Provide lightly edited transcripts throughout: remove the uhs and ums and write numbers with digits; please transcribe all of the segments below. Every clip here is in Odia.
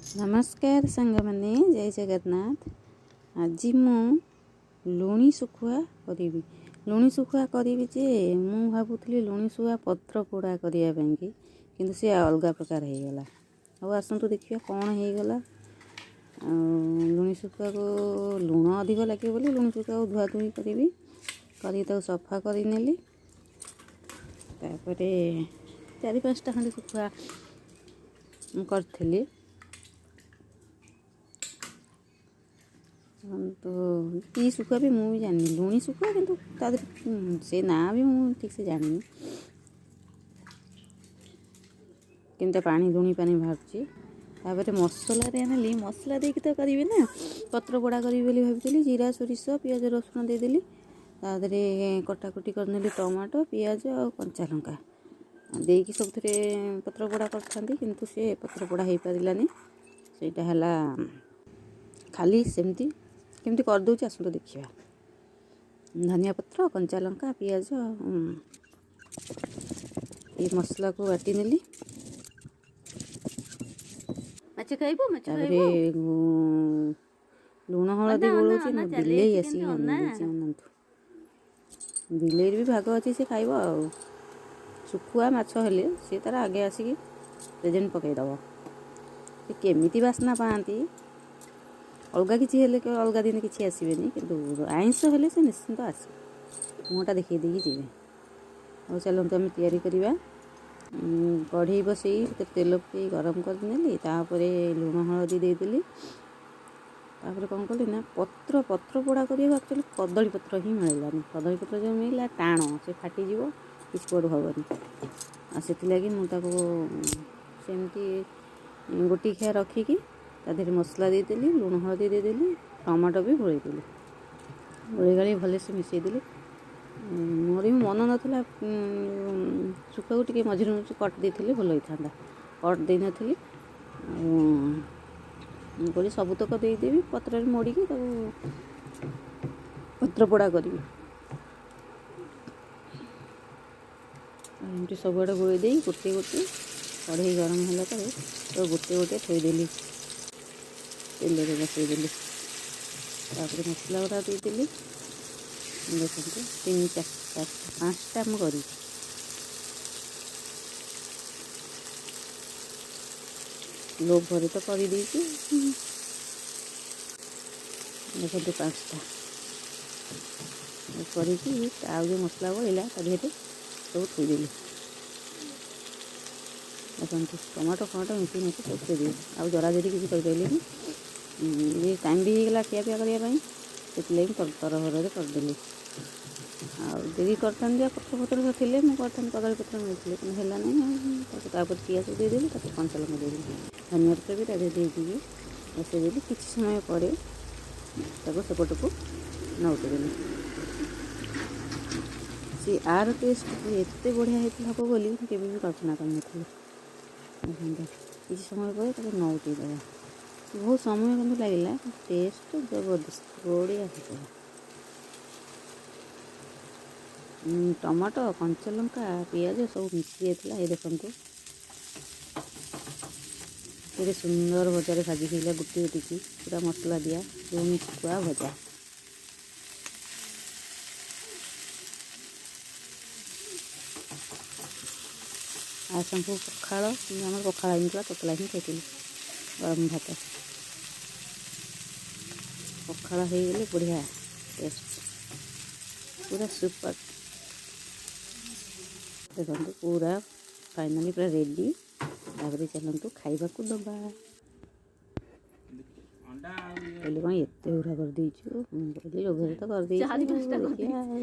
ନମସ୍କାର ସାଙ୍ଗମାନେ, ଜୟ ଜଗନ୍ନାଥ। ଆଜି ମୁଁ ଲୁଣି ଶୁଖୁଆ କରିବି। ଲୁଣି ଶୁଖୁଆ କରିବି ଯେ ମୁଁ ଭାବୁଥିଲି ଲୁଣି ଶୁଖୁଆ ପତ୍ର ପୋଡ଼ା କରିବା ପାଇଁକି, କିନ୍ତୁ ସେ ଅଲଗା ପ୍ରକାର ହେଇଗଲା। ଆଉ ଆସନ୍ତୁ ଦେଖିବା କ'ଣ ହେଇଗଲା। ଆଉ ଲୁଣି ଶୁଖୁଆକୁ ଲୁଣ ଅଧିକ ଲାଗିବ ବୋଲି ଲୁଣି ଶୁଖୁଆକୁ ଧୁଆଧୁଇ କରିବି, କରିକି ତାକୁ ସଫା କରିନେଲି। ତାପରେ 4-5ଟା ଖଣ୍ଡେ ଶୁଖୁଆ ମୁଁ କରିଥିଲି। ତ କି ଶୁଖୁଆ ବି ମୁଁ ବି ଜାଣିନି, ଲୁଣି ଶୁଖୁଆ, କିନ୍ତୁ ତା ଦେହରେ ସେ ନାଁ ବି ମୁଁ ଠିକ୍ସେ ଜାଣିନି। କେମିତି ପାଣି ଲୁଣି ପାଣି ବାହାରୁଛି। ତାପରେ ମସଲାରେ ଆଣିଲି, ମସଲା ଦେଇକି ତ କରିବି ନା, ପତ୍ର ପୋଡ଼ା କରିବି ବୋଲି ଭାବିଥିଲି। ଜିରା, ସୋରିଷ, ପିଆଜ, ରସୁଣ ଦେଇଦେଲି। ତା ଦେହରେ କଟାକଟି କରିନେଲି ଟମାଟୋ, ପିଆଜ ଆଉ କଞ୍ଚା ଲଙ୍କା ଦେଇକି ସବୁଥିରେ ପତ୍ର ପୋଡ଼ା କରିଥାନ୍ତି, କିନ୍ତୁ ସେ ପତ୍ର ପୋଡ଼ା ହେଇପାରିଲାନି। ସେଇଟା ହେଲା ଖାଲି ସେମିତି କେମିତି କରିଦେଉଛି, ଆସନ୍ତୁ ଦେଖିବା। ଧନିଆ ପତ୍ର, କଞ୍ଚା ଲଙ୍କା, ପିଆଜ, ଏଇ ମସଲାକୁ ବାଟି ନେଲି। ମାଛ ଖାଇବୁ? ମାଛ ତାପରେ ଖାଇବୁ? ଲୁଣ ହଳଦୀ ଅନା, ଅନା, ଗୋଳଉଛି ଅନା, ମୋ ଚାଲି ବିଲେଇ ଯାଇଛି ଆସିକି କେମିତି, ଅନେଇ ଅନା। ଦେଇଛି। ଅନାନ୍ତୁ, ବିଲେଇର ବି ଭାଗ ଅଛି, ସେ ଖାଇବ। ଆଉ ଶୁଖୁଆ ମାଛ ହେଲେ ସିଏ ତାର ଆଗେ ଆସିକି ପ୍ରେଜେଣ୍ଟ ପକାଇଦେବ। ସେ କେମିତି ବାସ୍ନା ପାଆନ୍ତି। ଅଲଗା କିଛି ହେଲେ, ଅଲଗା ଦିନ କିଛି ଆସିବେନି, କିନ୍ତୁ ଆଇଁଷ ହେଲେ ସେ ନିଶ୍ଚିନ୍ତ ଆସିବେ, ମୁହଁଟା ଦେଖେଇ ଦେଇକି ଯିବେ। ଆଉ ଚାଲନ୍ତୁ ଆମେ ତିଆରି କରିବା। କଢ଼େଇ ବସେଇ ସେଥିରେ ତେଲ ପକାଇ ଗରମ କରିନେଲି। ତାପରେ ଲୁଣ ହଳଦୀ ଦେଇଦେଲି। ତାପରେ କ'ଣ କଲି ନା ପତ୍ର ପତ୍ର ପୋଡ଼ା କରିବାକୁ ଆକ୍ଚୁଆଲି କଦଳୀ ପତ୍ର ହିଁ ମିଳିଲାନି। କଦଳୀ ପତ୍ର ଯେଉଁ ମିଳିଲା ଟାଣ, ସେ ଫାଟିଯିବ, କିଛି କୁଆଡ଼ୁ ହେବନି। ଆଉ ସେଥିଲାଗି ମୁଁ ତାକୁ ସେମିତି ଗୋଟି ଖିଆ ରଖିକି ତା ଦେହରେ ମସଲା ଦେଇଦେଲି, ଲୁଣ ହଳଦୀ ଦେଇଦେଲି, ଟମାଟୋ ବି ଗୋଳେଇଦେଲି, ଗୋଳେଇ ଗାଳି ଭଲସେ ମିଶାଇଦେଲି। ମୋର ବି ମନ ନଥିଲା, ଶୁଖୁଆକୁ ଟିକେ ମଝିରେ ମଝିରେ କଟ୍ ଦେଇଥିଲେ ଭଲ ହେଇଥାନ୍ତା, କଟ୍ ଦେଇନଥିଲି। ଆଉ ମୁଁ କହିଲି ସବୁତକ ଦେଇଦେବି, ପତ୍ରରେ ମୋଡ଼ିକି ତାକୁ ପତ୍ର ପୋଡ଼ା କରିବି। ଏମିତି ସବୁଆଡ଼େ ଗୋଳେଇ ଦେଇ ଗୋଟିଏ ଗୋଟିଏ କଢ଼େଇ ଗରମ ହେଲା ପରେ ତ ଗୋଟିଏ ଗୋଟିଏ ଥୋଇଦେଲି, ତେଲରେ ବସେଇଦେଲି। ତାପରେ ମସଲା ଗୁଡ଼ା ଦେଇଦେଲି। ଦେଖନ୍ତୁ, 3, 4ଟା, 5ଟା ମୁଁ କରିଛି। ଲୋଭରେ ତ କରିଦେଇଛି। ଦେଖନ୍ତୁ, 5ଟା କରିକି ଆଉ ଯେଉଁ ମସଲା ବଳିଲା ତା ଦେହରେ ସବୁ ଥୋଇଦେଲି। ଦେଖନ୍ତୁ, ଟମାଟୋ ଫମାଟୋ ମିଶେଇ ମିଶେଇ ସବୁ ଥୋଇଦେଲି। ଆଉ ଜରାଜରି କିଛି କରିପାରିଲିନି। ଇଏ ଟାଇମ୍ ବି ହେଇଗଲା ଖିଆପିଆ କରିବା ପାଇଁ, ସେଥିଲାଗି ତରବରରେ କରିଦେଲି। ଆଉ ଡେରି କରିଥାନ୍ତି, ଆଉ ପତ୍ର ଫତ୍ର ଥିଲେ ମୁଁ କରିଥାନ୍ତି, କଦଳୀ ପତ୍ର ମିଳିଥିଲେ, କିନ୍ତୁ ହେଲା ନାହିଁ। ଆଉ ତାକୁ ତାପରେ ପିଆଜ ଦେଇଦେଲି, ତାପରେ କଞ୍ଚା ଲଙ୍କା ଦେଇଦେଲି, ଧନିଆ ପତ୍ର ବି ତା ଦେହରେ ଦେଇକି ବସେଇଦେଲି। କିଛି ସମୟ ପରେ ତାକୁ ସେପଟକୁ ନଉଟେଇଦେଲି। ସେ ଆର ଟେଷ୍ଟ ଏତେ ବଢ଼ିଆ ହେଇଥିଲା ହେବ ବୋଲି ମୁଁ କେବେ ବି କଳ୍ପନା କରିନଥିଲି। ଦେଖନ୍ତୁ, କିଛି ସମୟ ପରେ ତାକୁ ନଉଟେଇ ଦେବା। ବହୁତ ସମୟ କିନ୍ତୁ ଲାଗିଲା, ଟେଷ୍ଟ ଜବରଦସ୍ତ ବଢ଼ିଆ ହେଇଥିଲା। ଟମାଟୋ, କଞ୍ଚାଲଙ୍କା, ପିଆଜ ସବୁ ମିଶି ଯାଇଥିଲା। ଏଇ ଦେଖନ୍ତୁ, କେତେ ସୁନ୍ଦର ଭଜାରେ ଭାଜି ହେଇଗଲା, ଗୋଟି ଗୋଟିକି ପୁରା ମସଲା ଦିଆ ଲୁଣି ଶୁଖୁଆ ଭଜା। ଆଉ ସାଙ୍ଗକୁ ପଖାଳ। ଆମର ପଖାଳ ହେଇନଥିଲା, ତତଲା ହିଁ ଖାଇଥିଲି ଗରମ ଭାତ। ପଖାଳ ହେଇଗଲେ ବଢ଼ିଆ ଟେଷ୍ଟ, ପୁରା ସୁପର। ଦେଖନ୍ତୁ, ପୁରା ଫାଇନାଲି ପୁରା ରେଡ଼ି। ତାପରେ ଚାଲନ୍ତୁ ଖାଇବାକୁ ଦେବା। କହିଲେ, କ'ଣ ଏତେ ଗୁଡ଼ା କରିଦେଇଛୁ? ମୁଁ କହିଲି, ଲୋଭରେ ତ କରିଦେଇଛୁ, 4-5ଟା ଦେଖିବା ଆଉ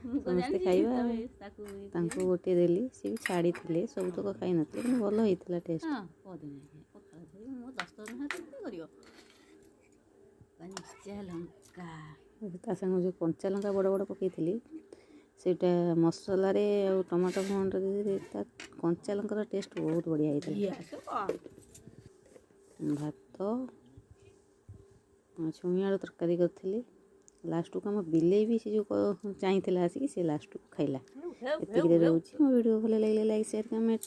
ମୁଁ କଣ ସମସ୍ତେ ଜାଣିଛି ଖାଇବା। ତମେ ତାକୁ ତାଙ୍କୁ ଗୋଟିଏ ଦେଲି, ସେ ବି ଛାଡ଼ିଥିଲେ, ସବୁତକ ଖାଇନଥିଲେ, କିନ୍ତୁ ଭଲ ହେଇଥିଲା ଟେଷ୍ଟ। ହଁ, ପଦିନ ପଖାଳ ଧରି ମୋ 10 ଟଙ୍କା କେତେ କରିବ? କଞ୍ଚା ଲଙ୍କା। ତା ସାଙ୍ଗକୁ ଯେଉଁ କଞ୍ଚା ଲଙ୍କା ବଡ଼ ବଡ଼ ପକାଇଥିଲି, ସେଇଟା ମସଲାରେ ଆଉ ଟମାଟୋ ଫମାଟୋ ଦେଇଥିଲି, ତା କଞ୍ଚା ଲଙ୍କାର ଟେଷ୍ଟ ବହୁତ ବଢ଼ିଆ ହେଇଥିଲା। ଭାତ, ଛୁଇଁ ଆଳୁ ତରକାରୀ କରିଥିଲି। ଲାଷ୍ଟକୁ ଆମ ବିଲେଇ ବି ସେ ଯେଉଁ ଚାହିଁଥିଲା ଆସିକି, ସେ ଲାଷ୍ଟକୁ ଖାଇଲା। ଏତିକିରେ ରହୁଛି ମୋ ଭିଡ଼ିଓ। ଭଲ ଲାଗିଲେ ଲାଇକ୍, ସେୟାର, କମେଣ୍ଟ।